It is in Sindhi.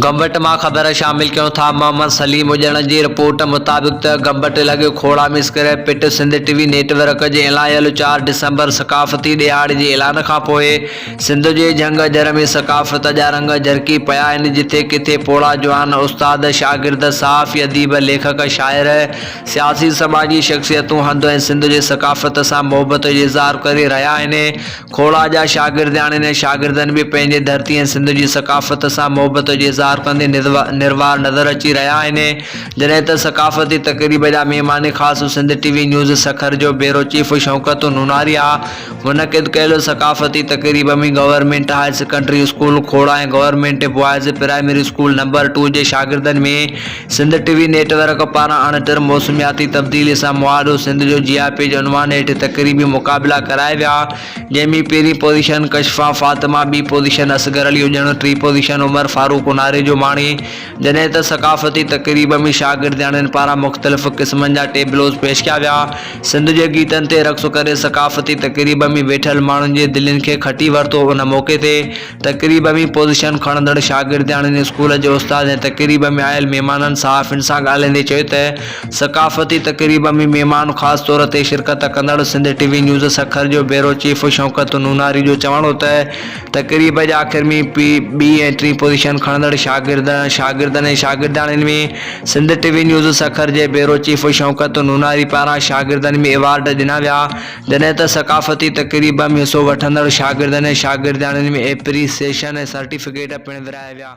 گمبٽ مان خبر شامل ڪيون ٿا محمد سليم اڄڻ جي رپورٽ مطابق ته گمبٽ لڳ کوڙا ۾ square pit Sindh T V network جي اعلانيل چار ڊسمبر ثقافتي ڏهاڙي جي اعلان کانپوء سنڌ جي جهنگ جر ۾ ثقافت جا رنگ جرڪي پيا آهن جٿي ڪٿي پوڙها جوان استاد شاگرد صحافي اديب ليکڪ شاعر سياسي سماجي شخصيتون هنڌ ۽ سنڌ جي ثقافت سان محبت جو اظهار ڪري رهيا آهن کوڙا جا شاگردياڻين ۽ شاگردن به پنهنجي ڌرتي ۽ سنڌ جي ثقافت سان محبت جو اظهار ڪندي نروار نظر اچي رهيا آهن جڏهن ته ثقافتي تقريب جا مهمان خاص سنڌ ٽي وي نيوز سکر جو بيورو چيف شوڪت نوناريا منعقد ڪيل ثقافتي تقريب ۾ government higher secondary school Khora ۽ government boys primary school number two جي شاگردن ۾ Sindh T V network پاران اڻٽر موسمياتي تبديلي سان مهاڏو سنڌ جو جياپي جي عنوان هيٺ تقريبي مقابلا ڪرايا ويا جنهن ۾ پهرين پوزيشن ڪشفا فاطمه، ٻي پوزيشن اصغر علي اڄڻ، ٽين پوزيشن عمر فاروق اناريجو ماڻي جڏهن ته ثقافتي تقريب ۾ شاگردياڻين پاران مختلف قسمن جا ٽيبلوز پيش ڪيا ويا سنڌ جي گيتن تي رقص ڪري ثقافتي تقريب ۾ ويٺل ماڻهن جي دلين کي کٽي ورتو ان موقعي تي تقريب ۾ پوزيشن کڻندڙ شاگردياڻين، اسڪول جي استاد ۽ تقريب ۾ آيل مهمانن صحافين سان ڳالهائيندي چيو ته ثقافتي تقريب ۾ مهمان خاص طور تي شرڪت ڪندڙ سنڌ ٽي وي نيوز سکر جو بيورو چيف شوڪت نوناري جو چوڻ هو ته تقريب جي آخر ۾ پي ٻي ۽ ٽين پوزيشن کڻندڙ شاگرد شاگردن ۽ شاگردياڻين ۾ سنڌ ٽي وي نيوز سکر جي بيورو چيف شوڪت نوناري پاران شاگردن ۾ ايوارڊ ڏنا ويا جڏهن ته ثقافتي تقريب ۾ حصو وٺندڙ شاگردن ۽ شاگردياڻين ۾ ايپريسيشن ۽ سرٽيفڪيٽ پڻ ورهايا ويا.